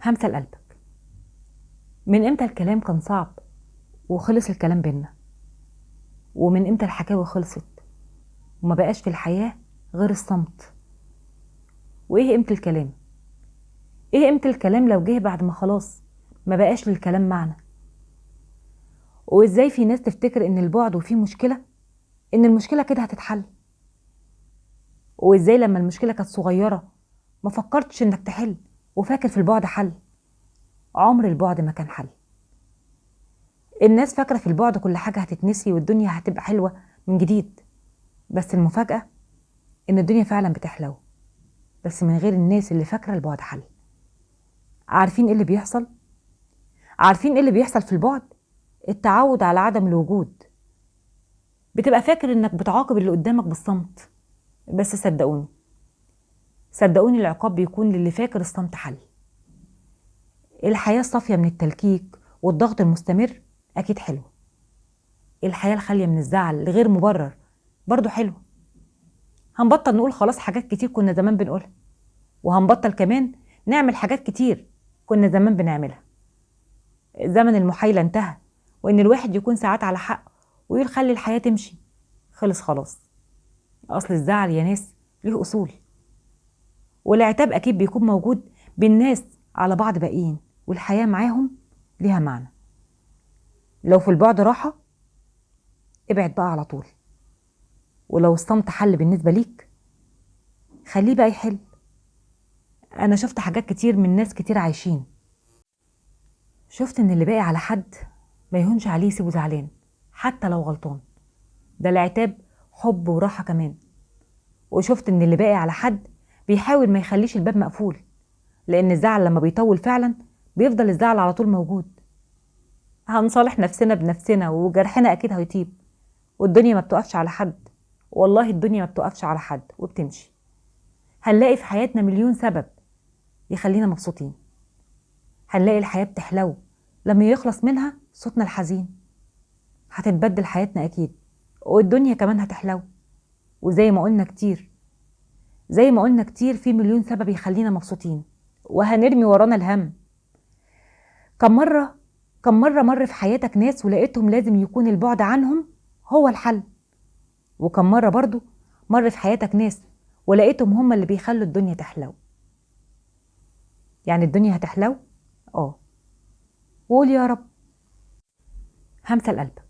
همسة لقلبك. من امتى الكلام كان صعب وخلص الكلام بينا؟ ومن امتى الحكاوي خلصت وما بقاش في الحياة غير الصمت؟ وايه قيمة الكلام؟ ايه قيمة الكلام لو جه بعد ما خلاص ما بقاش للكلام معنى؟ وازاي في ناس تفتكر ان البعد وفيه مشكلة، ان المشكلة كده هتتحل؟ وازاي لما المشكلة كانت صغيرة ما فكرتش انك تحل وفاكر في البعد حل؟ عمر البعد ما كان حل. الناس فاكرة في البعد كل حاجة هتتنسي والدنيا هتبقى حلوة من جديد، بس المفاجأة إن الدنيا فعلا بتحلو، بس من غير الناس اللي فاكرة البعد حل. عارفين إيه اللي بيحصل؟ عارفين إيه اللي بيحصل في البعد؟ التعود على عدم الوجود. بتبقى فاكر إنك بتعاقب اللي قدامك بالصمت، بس صدقوني صدقوني العقاب بيكون للي فاكر الصمت حل. الحياة الصافية من التلكيك والضغط المستمر أكيد حلوة. الحياة الخالية من الزعل لغير مبرر برضو حلوة. هنبطل نقول خلاص حاجات كتير كنا زمان بنقولها، وهنبطل كمان نعمل حاجات كتير كنا زمان بنعملها. زمن المحايلة انتهى، وإن الواحد يكون ساعات على حق ويقول خلي الحياة تمشي، خلص خلاص. أصل الزعل يا ناس ليه أصول، والعتاب أكيد بيكون موجود بالناس على بعض باقيين، والحياة معاهم ليها معنى. لو في البعد راحة ابعد بقى على طول، ولو الصمت حل بالنسبة ليك خليه بقى يحل. أنا شفت حاجات كتير من ناس كتير عايشين، شفت إن اللي باقي على حد ما يهونش عليه يسيبه زعلان حتى لو غلطان، ده العتاب حب وراحة كمان. وشفت إن اللي باقي على حد بيحاول ما يخليش الباب مقفول، لأن الزعل لما بيطول فعلا بيفضل الزعل على طول موجود. هنصالح نفسنا بنفسنا وجرحنا أكيد هيطيب، والدنيا ما بتقفش على حد، والله الدنيا ما بتقفش على حد وبتمشي. هنلاقي في حياتنا مليون سبب يخلينا مبسوطين، هنلاقي الحياة بتحلو لما يخلص منها صوتنا الحزين. هتتبدل حياتنا أكيد، والدنيا كمان هتحلو. وزي ما قلنا كتير، زي ما قلنا كتير، في مليون سبب يخلينا مبسوطين، وهنرمي ورانا الهم. كم مرة مر في حياتك ناس ولقيتهم لازم يكون البعد عنهم هو الحل، وكم مرة برضو مر في حياتك ناس ولقيتهم هم اللي بيخلوا الدنيا تحلو. يعني الدنيا هتحلو؟ وقول يا رب. همسة لقلبك.